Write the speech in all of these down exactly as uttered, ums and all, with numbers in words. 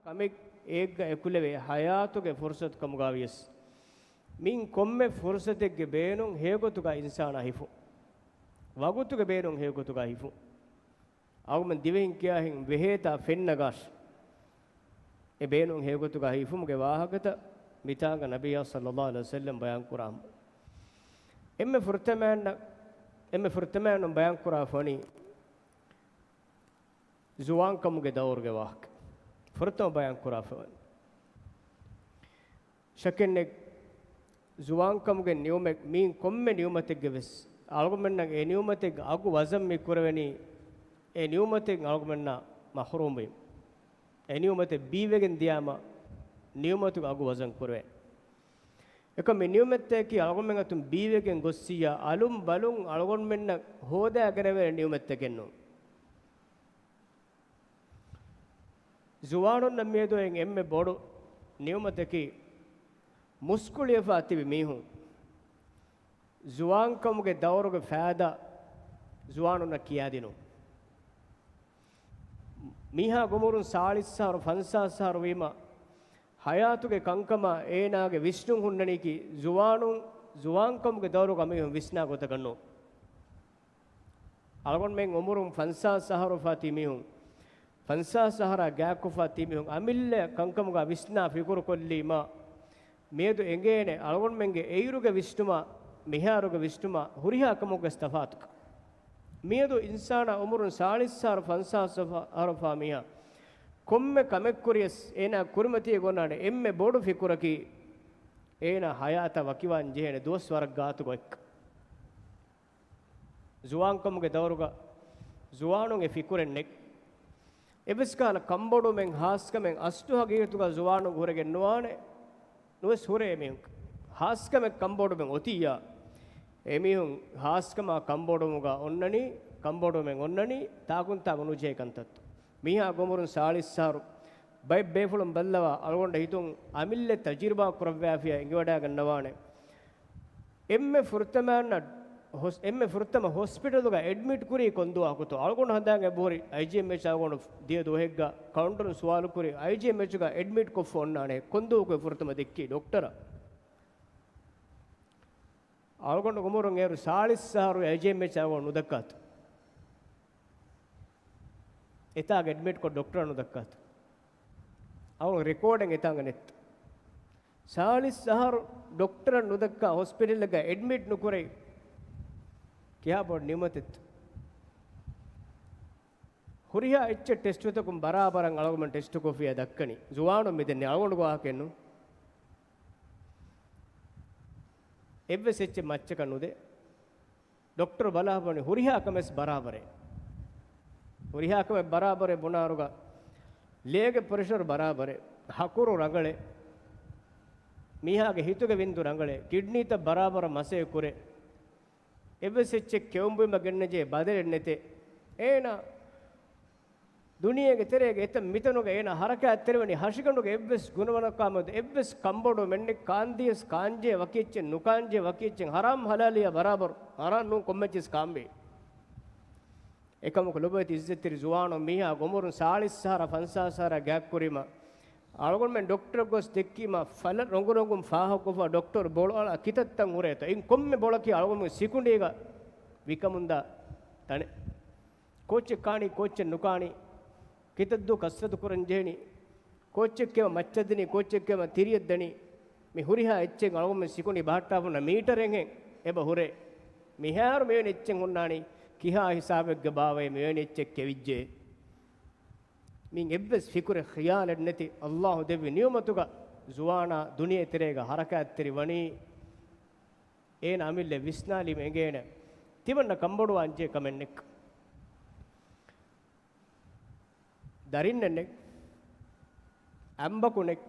ކަމެއް އޭގަ އެކުލެވޭ ޙަޔާތުގެ ފުރުޞަތު ކަމުގަ ވިޔަސް، މިން ކޮންމެ ފުރުޞަތެއްގެ ބޭނުން ހެޔޮގޮތުގަ އިންސާނާ ހިފުން. ވަގުތުގެ ބޭނުން ހެޔޮގޮތުގަ ހިފުން. އަޅުގަނޑު ދިވެހިން ކިޔާހެން ވެހޭތާ ފެންނަގާށި، އެ ބޭނުން ހެޔޮގޮތުގަ ހިފުމުގެ ވާހަކަތައް މިތާނގަ ނަބިއްޔާ ޞައްލައްލާހު ޢަލައިހި ވަސައްލަމް ބަޔާން ކުރާ. އެންމެ ފުރަތަމައިން، އެންމެ ފުރަތަމައިން ބަޔާން ކުރާފަ ވަނީ ޒުވާންކަމުގެ ދައުރުގެ ވާހަކަ. ފުރަތަމަ ބަޔާން ކުރާފަ ވަނީ. ޝައްކެއް ނެތް، ޒުވާންކަމުގެ ނިޢުމަތް މީން ކޮންމެ ނިޢުމަތެއްގެ ވެސް އަޅުގަނޑުމެންނަށް އެ ނިޢުމަތެއްގެ އަގު ވަޒަން މި ކުރެވެނީ، އެ ނިޢުމަތެއް އަޅުގަނޑުމެންނާ މަޙްރޫމްވީމަ. އެ ނިޢުމަތެއް ބީވެގެން ދިޔާމަ ނިޢުމަތުގެ އަގު ވަޒަން ކުރެވޭ. އެކަމް މި ނިޢުމަތްތަކަކީ އަޅުގަނޑުމެން އަތުން ބީވެގެން ގޮއްސިއްޔާ އަލުން ބަލުން އަޅުގަނޑުމެންނަށް ހޯދާގަނެވޭ ނިޢުމަތްތަކެއް ނޫން. ޒުވާނުންނަށް މިއަދު އެން އެންމެ ބޮޑު ނިޢުމަތަކީ މުސްކުޅިވެފާ ތިބި މީހުން ޒުވާންކަމުގެ ދައުރުގެ ފައިދާ ޒުވާނުންނަށް ކިޔާދިނުން. މީހާގެ އުމުރުން ސާޅީސް އަހަރު، ފަންސާސް އަހަރު ވީމަ، ޙަޔާތުގެ ކަންކަމާ އޭނާގެ ވިސްނުން ހުންނަނީކީ ޒުވާނުން، ޒުވާންކަމުގެ ދައުރުގަ މީހުން ވިސްނާ ގޮތަކަށް ނޫން. އަޅުގަނޑުމެން އުމުރުން ފަންސާސް އަހަރު އުފާ ތިބި މީހުން، ފަންސާސް އަހަރާ ގާތްކޮށްފާ ތިބި މީހުން އަމިއްލަ ކަންކަމުގަ ވިސްނާ ފިކުރު ކޮށްލީމަ، މިއަދު އެނގޭނެ އަޅުގަނޑުމެންގެ އެއިރުގެ ވިސްނުމާ މިހާރުގެ ވިސްނުމާ ހުރިހާ ކަމެއްގެ ތަފާތުކަން. މިއަދު އިންސާނާ އުމުރުން ސާޅީސް އަހަރު، ފަންސާސް އަހަރު އުފާ މީހާ ކޮންމެ ކަމެއް ކުރިޔަސް އޭނާ ކުރިމަތީގަ އޮންނާނެ އެންމެ ބޮޑު ފިކުރަކީ އޭނާ ޙަޔާތަށް ވަކިވާން ޖެހޭނެ ދުވަސް ވަރަށް ގާތުގަ އޮތްކަން. ޒުވާންކަމުގެ ދައުރުގަ ޒުވާނުން އެ ފިކުރެއް ނެތް. އެއްވެސް ކަހަލަ ކަންބޮޑުވުމެއް، ހާސްކަމެއް އަސްލު ހަގީގަތުގަ ޒުވާނުން ހުރެގެން ނުވާނެ. ނުވެސް ހުރޭ އެމީހުން. ހާސްކަމެއް ކަންބޮޑުވުމެއް އޮތިއްޔާ، އެމީހުން ހާސްކަމާ ކަންބޮޑުވުމުގަ އޮންނަނީ، ކަންބޮޑުވުމެއް އޮންނަނީ ތާކުންތާކު ނުޖެހޭ ކަންތައްތައް. މީހާގެ އުމުރުން ސާޅީސް އަހަރު، ބައެއް ބޭފުޅުން ބައްލަވާ، އަޅުގަނޑަށް ހިތުން އަމިއްލަ ތަޖުރިބާ ކުރައްވާފިޔާ އެނގިވަޑައިގަންނަވާނެ. އެންމެ ފުރަތަމަ ހޮސް-، އެންމެ ފުރަތަމަ ހޮސްޕިޓަލުގަ އެޑްމިޓް ކުރީ ކޮން ދުވަހަކުތޯ؟ އަޅުގަނޑު ހަނދާން އެބަހުރި އައިޖީއެމްއެޗް އަޅުގަނޑު ދިޔަ ދުވަހެއްގަ ކައުންޓަރުން ސުވާލު ކުރި، އައިޖީއެމްއެޗުގަ އެޑްމިޓް ކޮށްފަ އޮންނާނެ ކޮން ދުވަހަކު ފުރަތަމަ ދެއްކީ ޑޮކްޓަރަށް؟ އަޅުގަނޑު އުމުރުން އޭރު ސާޅީސް އަހަރު އައިޖީއެމްއެޗް އަޅުގަނޑު ނުދައްކާތޯ؟ އެތާގަ އެޑްމިޓްކޮށް ޑޮކްޓަރަށް ނުދައްކާތޯ؟ އަޅުގަނޑު ރެކޯޑެއް އެތާނގަ ނެތް. ސާޅީސް އަހަރު ޑޮކްޓަރަށް ނުދައްކާ ހޮސްޕިޓަލްގަ އެޑްމިޓް ނުކުރެވި ކިހާ ބޮޑު ނިޢުމަތެއްތޯ؟ ހުރިހާ އެއްޗެއް ޓެސްޓުތަކުން ބަރާބަރަށް އަޅުގަނޑު ޓެސްޓު ކޮށްފިޔާ ދައްކަނީ. ޒުވާނުން މިދެންނެވި އަޅުގަނޑުގެ ވާހަކައެއް ނޫން. އެއްވެސް އެއްޗެއް މައްޗަކަށް ނުދޭ. ޑޮކްޓަރު ބަލާފަ ވަނީ ހުރިހާ ކަމެއް ބަރާބަރޭ. ހުރިހާ ކަމެއް ބަރާބަރޭ ބުނާއިރުގަ ލޭގެ ޕްރެޝަރު ބަރާބަރޭ. ހަކުރު ރަނގަޅޭ. މީހާގެ ހިތުގެ ވިންދު ރަނގަޅޭ. ކިޑްނީތައް ބަރާބަރަށް މަސައްކަތް ކުރޭ. އެއްވެސް އެއްޗެއް ކެއުން ބުއިމަށް ގެންނަންޖެހޭ ބަދަލެއް ނެތޭ. އޭނާ ދުނިޔޭގެ ތެރޭގަ އެތައް މިތަނުގަ އޭނާ ހަރަކާތްތެރިވަނީ ހަށިގަނޑުގެ އެއްވެސް ގުނަވަނަކާމެދު އެއްވެސް ކަންބޮޑުވުމެއް ނެތް. ކާންދިޔަސް ކާންޖެހޭ ވަކި އެއްޗެއް، ނުކާންޖެހޭ ވަކި އެއްޗެއް، ހަރާމް ހަލާލިއްޔާ ބަރާބަރު، ހަރާމް ނޫން ކޮންމެ އެއްޗެއް ކާންބޭ. އެކަމަކު ލޮބުވެތި އިއްޒަތްތެރި ޒުވާނުން މީހާގެ އުމުރުން ސާޅީސް އަހަރާ ފަންސާސް އަހަރާ ގާތްކުރީމަ، އަޅުގަނޑުމެން ޑޮކްޓަރަށް ގޮސް ދެއްކީމަ، ފަލަ ރޮނގު ރޮނގުން ފާހަގަކޮށްފަ ޑޮކްޓަރު ބޮޅަށް ކިތައްތައް ހުރޭތޯ؟ އިން ކޮންމެ ބޮޅަކީ އަޅުގަނޑުމެން ސިކުނޑީގަ ވިކަމުންދާ ތަނެއް. ކޯއްޗެއް ކާނީ، ކޯއްޗެއް ނުކާނީ، ކިތައްދުވަހު ކަސްރަތު ކުރަން ޖެހެނީ، ކޯއްޗެއް ކެމަ މައްޗަށް ދިނީ، ކޯއްޗެއް ކެމަ ތިރިއަށް ދަނީ. މި ހުރިހާ އެއްޗެއް އަޅުގަނޑުމެން ސިކުނޑި ބަހައްޓާފަ ހުންނަ މީޓަރެއްހެން އެބަ ހުރޭ. މިހާރު މިވެނި އެއްޗެއް ހުންނާނީ ކިހާ ހިސާބެއްގަ ބާވައޭ މިވެނި އެއްޗެއް ކެވިއްޖެ. މި އެއްވެސް ފިކުރެއް ޚިޔާލެއް ނެތި އައްލާހު ދެއްވި ނިޢުމަތުގަ ޒުވާނާ ދުނިޔޭ ތެރޭގަ ހަރަކާތްތެރި ވަނީ، އޭނަ އަމިއްލަ ވިސްނާލީމަ އެނގޭނެ ތިމަންނަ ކަންބޮޑުވާންޖެހޭ ކަމެއް ނެތް. ދަރިންނެއް ނެތް. އަނބަކު ނެތް.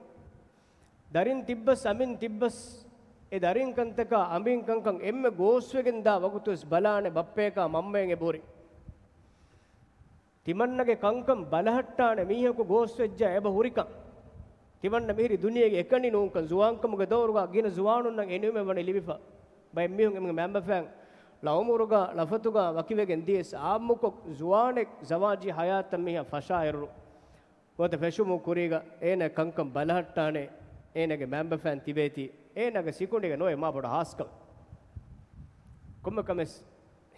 ދަރިން ތިއްބަސް އަނބިން ތިއްބަސް އެ ދަރިން ކަންތަކާ އަނބިން ކަންކަން އެންމެ ގޯސްވެގެން ދާ ވަގުތުވެސް ބަލާނެ ބައްޕަޔަކާ މަންމައެއް އެބަހުރި. ތިމަންނަގެ ކަންކަން ބަލަހައްޓާނެ މީހަކު ގޯސްވެއްޖާ އެބަ ހުރިކަން. ތިމަންނަ މިހިރީ ދުނިޔޭގެ އެކަނި ނޫންކަން. ޒުވާންކަމުގެ ދައުރުގަ ގިނަ ޒުވާނުންނަށް އެ ނިޢުމަތް ވަނީ ލިބިފަ. ބައެއް މީހުން އެމީހުން މައިންބަފައިން ޅަ އުމުރުގަ ޅަފަތުގަ ވަކިވެގެން ދިޔަސް އާއްމުކޮށް ޒުވާނެއް ޒަވާޖީ ހަޔާތަށް މީހާ ފަށާއިރު، ނުވަތަ ފެށުމުގެ ކުރީގަ އޭނާ ކަންކަން ބަލަހައްޓާނެ، އޭނާގެ މައިންބަފައިން ތިބޭތީ، އޭނާގެ ސިކުނޑީގަ ނޯވޭ މާބޮޑު ހާސްކަމެއް. ކޮންމެ ކަމެއް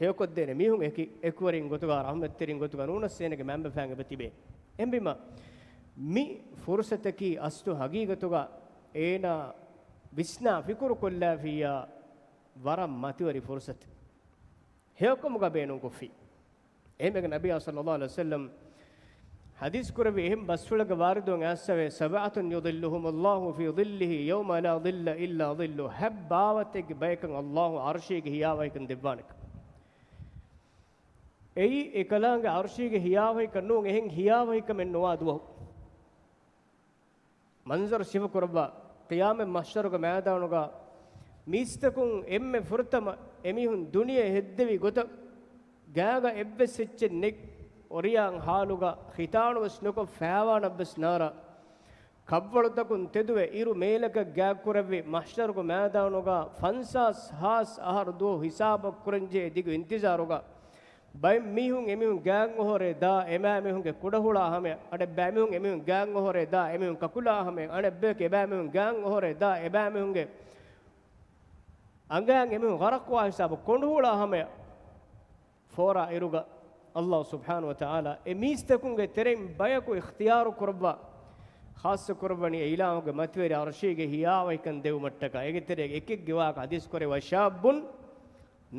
ހެޔޮކޮށްދޭނެ މީހުން އެކި، އެކުވެރިން ގޮތުގަ، ރަޙްމަތްތެރިން ގޮތުގަ ނޫނަސް އޭނާގެ މައިންބަފައިން އެބަ ތިބޭ. އެހެންވީމަ، މި ފުރުސަތަކީ އަސްލު ހަގީގަތުގަ އޭނާ ވިސްނާ ފިކުރު ކޮށްލާފިއްޔާ ވަރަށް މަތިވެރި ފުރުސަތެއް. ހެޔޮކަމުގަ ބޭނުންކޮށްފި. އެހެންވެގެން ނަބިއްޔާ ޞައްލައްލާހު ޢަލައިހި ވަސައްލަމް ޙަދީޘް ކުރެއްވި އެހެން ބަސްފުޅެއްގެ ވާރިދުވަން އައިއްސަވޭ، "سَبْعَةٌ يُظِلُّهُمُ اللَّهُ فِي ظِلِّهِ يَوْمَ لَا ظِلَّ إِلَّا ظِلُّهُ." ހަތް ބާވަތެއްގެ ބަޔަކަށް ﷲ ޢަރުޝީގެ ހިޔާވަހިކަން ދެއްވާނެކަން. އެއީ އެކަލާނގެ ޢަރުޝީގެ ހިޔާވަހިކަން ނޫން، އެހެން ހިޔާވަހިކަމެއް ނުވާ ދުވަހު. މަންޒަރު ސިފަކުރައްވާ، ޤިޔާމަތް މަޙްޝަރުގެ މައިދާނުގަ މީސްތަކުން އެންމެ ފުރަތަމަ އެމީހުން ދުނިޔެ ހެއްދެވި ގޮތަށް، ގާގަ އެއްވެސް އެއްޗެއް ނެތް، އޮރިޔާން ޙާލުގަ، ޚިތާނުވެސް ނުކޮށް، ފައިވާނަށްވެސް ނާރާ، ކަށްވަޅުތަކުން ތެދުވެ، އިރު މޭލަކަށް ގާތްކުރެއްވި މަޙްޝަރުގެ މައިދާނުގަ ފަންސާސް ހާސް އަހަރު ދުވަހު ހިސާބަށް ކުރަންޖެހޭ ދިގު އިންތިޒާރުގަ، ބައެއް މީހުން އެމީހުން ގާތް އޮހޮރޭ ދާ އެބައިމީހުންގެ ކުޑަހުޅާ ހަމަޔަށް، އަނެއް ބައިމީހުން އެމީހުން ގާތް އޮހޮރޭ ދާ އެމީހުން ކަކުލާ ހަމަޔަށް، އަނެއް ބަޔަކު އެބައިމީހުން ގާތް އޮހޮރޭ ދާ އެބައިމީހުންގެ އަނގައިން އެމީހުން ޣަރަޤުވާ ހިސާބަށް ކޮނޑުހުޅާ ހަމަޔަށް، ފޯރާ އިރުގަ ﷲ ސުބްޙާނަހޫ ވަތަޢާލާ އެ މީސްތަކުންގެ ތެރެއިން ބަޔަކު އިޚްތިޔާރު ކުރައްވާ، ޚާއްޞަ ކުރައްވަނީ އެ އިލާހުގެ މަތިވެރި ޢަރުޝީގެ ހިޔާވަހިކަން ދެވުމަށްޓަކާ. އޭގެ ތެރޭގަ އެކެއްގެ ވާހަކަ ޙަދީޘް ކުރެވޭ، "وَشَابٌ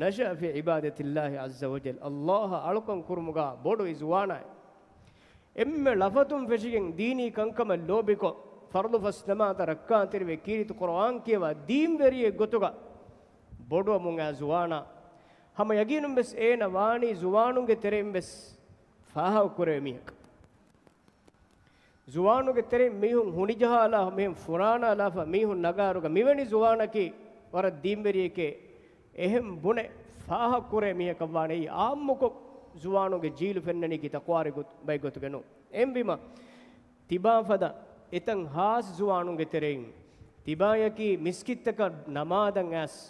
نَشَأَ فِي عِبَادَةِ اللَّهِ عَزَّ وَجَلَّ." ﷲ އަށް އަޅުކަން ކުރުމުގަ ބޮޑު އެ ޒުވާނާއި އެންމެ ޅަފަތުން ފެށިގެން ދީނީ ކަންކަމަށް ލޯބިކޮށް، ފަރުޟު ފަސް ނަމާދަށް ރައްކާތެރިވެ، ކީރިތި ޤުރުއާން ކިޔަވާ ދީންވެރިއެއް ގޮތުގަ ބޮޑުވަމުން އައި ޒުވާނާ، ހަމަ ޔަގީނުން ވެސް އޭނަ ވާނީ ޒުވާނުންގެ ތެރެއިން ވެސް ފާހަގަކުރެވޭ މީހަކަށް. ޒުވާނުގެ ތެރެއިން މީހުން ހުނިޖަހާލާ، މިހެން ފުރާނާލާފަ، މީހުން ނަގާއިރުގަ މިވެނި ޒުވާނަކީ ވަރަށް ދީންވެރިއެކޭ، އެހެން ބުނެ ފާހަގަކުރޭ މީހަކަށްވާނެ. އެއީ އާއްމުކޮށް ޒުވާނުންގެ ޖީލު ފެންނަނީކީ ތަޤްވާވެރި ގޮތް، ބައެއް ގޮތުގަ ނޫން. އެހެންވީމަ، ތިބާ ފަދަ އެތައް ހާސް ޒުވާނުންގެ ތެރެއިން، ތިބާޔަކީ މިސްކިތްތަކަށް ނަމާދަށް އައިސް،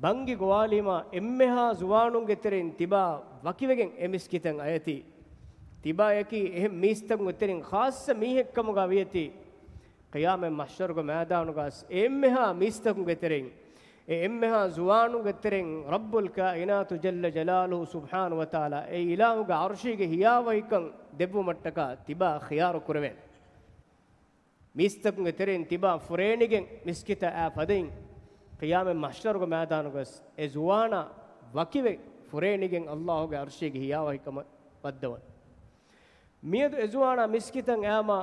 ބަންގި ގޮވާލީމާ އެންމެހާ ޒުވާނުންގެ ތެރެއިން ތިބާ ވަކިވެގެން އެ މިސްކިތަށް އަޔަތީ. ތިބާޔަކީ އެހެން މީސްތަކުންގެ ތެރެއިން ޚާއްޞަ މީހެއްކަމުގަ ވިޔަތީ. ޤިޔާމަތް މަޙްޝަރުގެ މައިދާނުގަސް އެންމެހާ މީސްތަކުންގެ ތެރެއިން، އެ އެންމެހާ ޒުވާނުންގެ ތެރެއިން ރައްބުލް ކާއިނާތު ޖައްލަ ޖަލާލުހު ސުބްޙާނަހޫ ވަތަޢާލާ އެ އިލާހުގެ ޢަރުޝީގެ ހިޔާވަހިކަން ދެއްވުމަށްޓަކާ ތިބާ ޚިޔާރު ކުރެވޭނެ. މީސްތަކުންގެ ތެރެއިން ތިބާ ފުރޭނިގެން މިސްކިތަށް އައި ފަދައިން، ޤިޔާމަތް މަޙްޝަރުގެ މައިދާނުގަސް އެ ޒުވާނާ ވަކިވެ ފުރޭނިގެން ﷲގެ ޢަރުޝީގެ ހިޔާވަހިކަމަށް ވައްދަވަން. މިއަދު އެ ޒުވާނާ މިސްކިތަށް އައީމާ،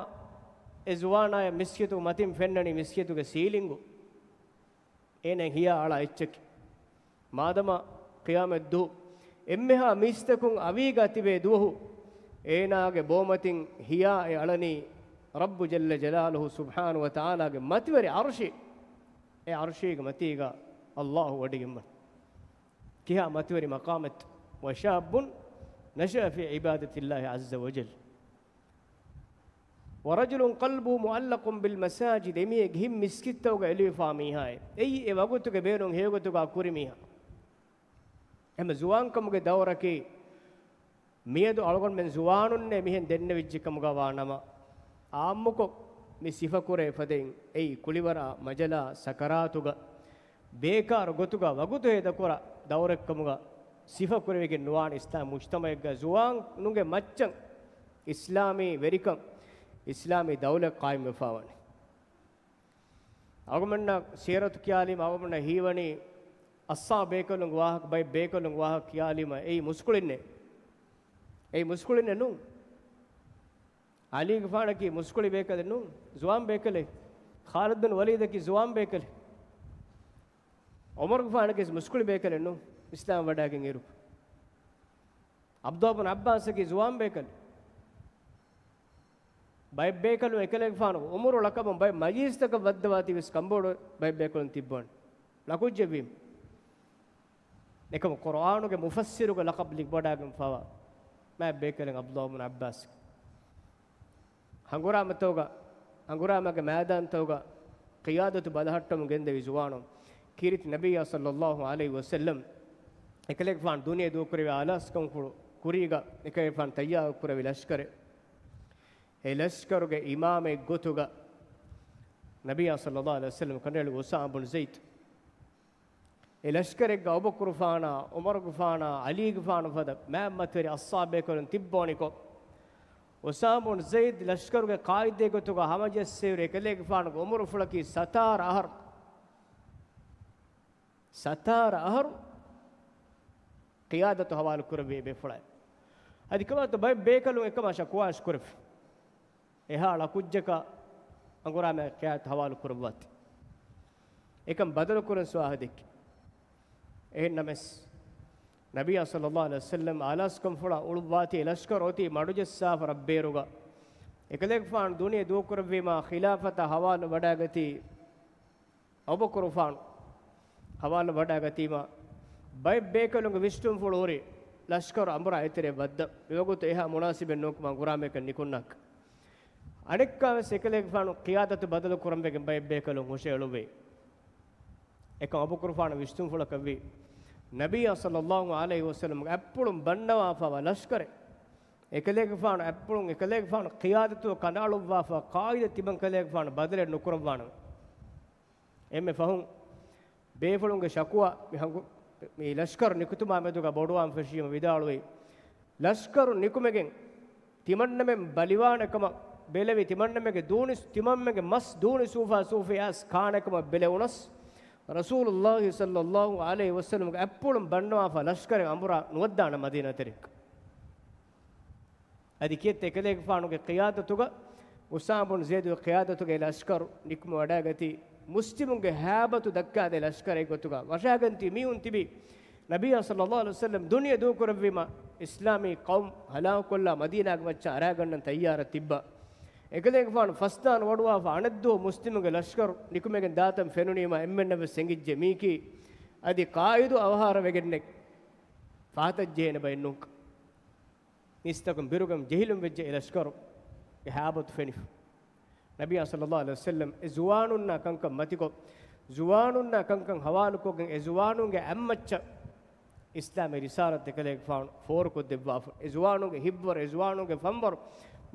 އެ ޒުވާނާޔަށް މިސްކިތު މަތިން ފެންނަނީ މިސްކިތުގެ ސީލިންގު. އޭނަ ހިޔާ އަޅާ އެއްޗަކީ. މާދަމާ ޤިޔާމަތްދުވަހު އެންމެހާ މީސްތަކުން އަވީގަ ތިބޭ ދުވަހު، އޭނާގެ ބޯމަތިން ހިޔާ އެ އަޅަނީ ރައްބު ޖައްލަ ޖަލާލުހު ސުބްޙާނަހޫ ވަތަޢާލާގެ މަތިވެރި ޢަރުޝީ. އެ ޢަރުޝީގެ މަތީގަ ﷲ ވަޑައިގެންވަން. ކިހާ މަތިވެރި މަޤާމެއްތަ؟ "وَشَابٌ نَشَأَ فِي عِبَادَةِ اللَّهِ عَزَّ وَجَلَّ." "وَرَجُلٌ قَلْبُهُ مُعَلَّقٌ بِالْمَسَاجِدِ." އެމީހެއްގެ ހިތް މިސްކިތްތަކުގަ އެޅިވެފާ މީހާއޭ. އެއީ އެ ވަގުތުގެ ބޭނުން ހެޔޮގޮތުގަ ކުރި މީހާ. އެހެން ޒުވާންކަމުގެ ދައުރަކީ މިއަދު އަޅުގަނޑުމެން ޒުވާނުންނޭ މިހެން ދެންނެވިއްޖެ ކަމުގަ ވާ ނަމަ، އާއްމުކޮށް މި ސިފަކުރޭ ފަދައިން އެއީ ކުޅިވަރާ މަޖަލާ ސަކަރާތުގަ ބޭކާރު ގޮތުގަ ވަގުތު ހޭދަކުރާ ދައުރެއްކަމުގަ ސިފަކުރެވިގެން ނުވާނެ. އިސްލާމް މުޖްތަމަޢެއްގަ ޒުވާނުންގެ މައްޗަށް އިސްލާމީ ވެރިކަން، އިސްލާމީ ދައުލަތް ޤާއިމްވެފާވަނީ. އަޅުގަނޑުމެންނަށް ސީރަތު ކިޔާލީމަ އަޅުގަނޑުމެންނަށް ހީވަނީ އައްސާ ބޭކަލުންގެ ވާހަކަ، ބައެއް ބޭކަލުންގެ ވާހަކަ ކިޔާލީމަ އެއީ މުސްކުޅިންނޭ. އެއީ މުސްކުޅިންނެއް ނޫން. ޢަލީގެފާނަކީ މުސްކުޅި ބޭކަލެއް ނޫން، ޒުވާން ބޭކަލެއް. ޚާލިދު ބިން ވަލީދަކީ ޒުވާން ބޭކަލެއް. ޢުމަރުގެފާނަކީ މުސްކުޅި ބޭކަލެއް ނޫން، އިސްލާމް ވަޑައިގެން އިރު. ޢަބްދުﷲ ބިން ޢައްބާސަކީ ޒުވާން ބޭކަލެއް. ބައެއް ބޭކަލުން އެކަލޭގެފާނު ޢުމަރު ލަޤަބުން ބައެއް މަޖިލިސްތަކަށް ވައްދަވާތީވެސް ކަނބޮޑު ބައެއް ބޭކަލުން ތިއްބަވަނީ. ލަކުއްޖެއްވީމަ. އެކަމު ޤުރުއާނުގެ މުފައްސިރުގެ ލަޤަބު ލިބިވަޑައިގެންފަވާ މާތް ބޭކަލެއް ޢަބްދުﷲ ބިން ޢައްބާސް. ހަނގުރާމަތަކުގަ، ހަނގުރާމަގެ މައިދާންތަކުގަ ޤިޔާދަތު ބަލަހައްޓަމުން ގެންދެވި ޒުވާނުން. ކީރިތި ނަބިއްޔާ ޞައްލައްލާހު ޢަލައިހި ވަސައްލަމް އެކަލޭގެފާނު ދުނިޔެ ދޫކުރެވި އާލާސްކަންފުޅު ކުރީގަ އެކަލޭގެފާނު ތައްޔާރު ކުރެވި ލަޝްކަރެއް. އެ ލަޝްކަރުގެ އިމާމެއް ގޮތުގަ ނަބިއްޔާ ޞައްލައްލާހު ޢަލައިހި ވަސައްލަމަ ކަނޑައެޅި އުސާމަ ބުން ޒައިދު. އެ ލަޝްކަރެއްގަ އަބޫބަކުރުފާނާ، ޢުމަރުގެފާނާ، ޢަލީގެފާނު ފަދަ މާތްމަތިވެރި އަޞްޙާބޭކަލުން ތިއްބަވަނިކޮށް، އުސާމަ ބުން ޒައިދު ލަޝްކަރުގެ ޤާއިދެއް ގޮތުގަ ހަމަޖެއްސެވިއިރު، އެކަލޭގެފާނުގެ އުމުރުފުޅަކީ ސަތާރަ އަހަރު. ސަތާރަ އަހަރު ޤިޔާދަތު ހަވާލު ކުރެއްވި އެ ބޭފުޅާ. އަދި ކަމާތު ބައެއް ބޭކަލުން އެކަމާ ޝަކުވާ އިސްކުރެފި. އެހާ ޅަކުއްޖަކަށް އަނގުރާމަ ޤިޔާދަތު ހަވާލު ކުރައްވާތި. އެކަން ބަދަލު ކުރަން ސުވާހަދެއް. އެހެން ނަމަސް، ނަބިއްޔާ ޞައްލައްލާހު ޢަލައިހި ވަސައްލަމަ އާލާސްކަންފުޅާ އުޅުއްވާތީ ލަޝްކަރު އޮތީ މަޑުޖައްސާފަ ރަށްބޭރުގަ. އެކަލޭގެފާނު ދުނިޔެ ދޫކުރެއްވީމާ ޚިލާފަތަށް ހަވާލު ވަޑައިގަތީ އަބޫބަކުރުފާނު ހަވާލު ވަޑައިގަތީމާ، ބައެއް ބޭކަލުންގެ ވިސްނުންފުޅު ހުރި ލަޝްކަރު އަނބުރާ އެތެރެ ވައްދަ. މިވަގުތު އެހާ މުނާސިބެއް ނޫންކަމާ އަނގުރާމައެއް ނިކުންނަކަ. އަނެއްކާވެސް އެކަލޭގެފާނު ޤިޔާދަތު ބަދަލު ކުރަންވެގެން ބައެއް ބޭކަލުން ހުށައެޅުއްވި. އެކަމް އަބޫބަކުރުފާނު ވިސްނުންފުޅަކަށްވީ، ނަބިއްޔާ ޞައްލައްލާހު ޢަލައިހި ވަސައްލަމަ އަތްޕުޅުން ބަންނަވާފައިވާ ލަޝްކަރެއް، އެކަލޭގެފާނު އަތްޕުޅުން، އެކަލޭގެފާނު ޤިޔާދަތު ކަނޑައަޅުއްވާފަ ޤާއިދަށް ތިމަން ކަލޭގެފާނު ބަދަލެއް ނުކުރައްވާނަމޭ. އެންމެ ފަހުން ބޭފުޅުންގެ ޝަކުވާ މި ހަނގު-، މި ލަޝްކަރު ނިކުތުމާ މެދުގަ ބޮޑުވާން ފެށީމަ ވިދާޅުވީ، ލަޝްކަރު ނިކުމެގެން ތިމަންނަމެން ބަލިވާނެ ކަމަށް ބެލެވި، ތިމަންނަމެގެ ދޫނި، ތިމަންމެގެ މަސް ދޫނި ސޫފާ ސޫފި އައިސް ކާނެ ކަމަށް ބެލެވުނަސް، ރަސޫލުއްލާހި ޞައްލައްލާހު ޢަލައިހި ވަސައްލަމްގެ އަތްޕުޅުން ބަންނަވާފަ ލަޝްކަރެއް އަނބުރާ ނުވައްދާނަ މަދީނާ ތެރެއަކަށް. އަދި ކިއެއްތަ އެކަލޭގެފާނުގެ ޤިޔާދަތުގަ، އުސާމަ ބުން ޒައިދުގެ ޤިޔާދަތުގައި ލަޝްކަރު ނިކުމެވަޑައިގަތީ، މުސްލިމުންގެ ހައިބަތު ދައްކާދޭ ލަޝްކަރެއް ގޮތުގަ ވަށާގެންތީ މީހުން ތިބީ، ނަބިއްޔާ ޞައްލައްލާހު ޢަލައިހި ވަސައްލަމް ދުނިޔެ ދޫކުރެއްވީމަ، އިސްލާމީ ޤައުމު ހަލާކުކޮށްލާ މަދީނާގެ މައްޗަށް އަރާގަންނަން ތައްޔާރަށް ތިއްބާ. އެކަލޭގެފާނު ފަސްދާން ވަޑުވާފަ އަނެއްދުވަހު މުސްލިމުންގެ ލަޝްކަރު ނިކުމެގެން ދާތަން ފެނުނީމަ، އެންމެންނަށް ވެސް އެނގިއްޖެ މީކީ އަދި ޤާއިދު އަވަހާރަވެގެންނެއް ފާތަށްޖެހޭނެ ބައެއް ނޫންކަން. މީސްތަކުން ބިރުގަން ޖެހިލުން ވެއްޖެ އެ ލަޝްކަރުގެ ހައިބަތު ފެނިފަ. ނަބިއްޔާ ޞައްލައްލާހު ޢަލައިހި ވަސައްލަމް އެ ޒުވާނުންނާ ކަންކަން މަތިކޮށް، ޒުވާނުންނާ ކަންކަން ހަވާލުކޮށްގެން އެ ޒުވާނުންގެ އަތްމައްޗަށް އިސްލާމީ ރިސާލަތު އެކަލޭގެފާނު ފޯރުކޮށްދެއްވާފަ. އެ ޒުވާނުންގެ ހިތްވަރު، އެ ޒުވާނުންގެ ފަންވަރު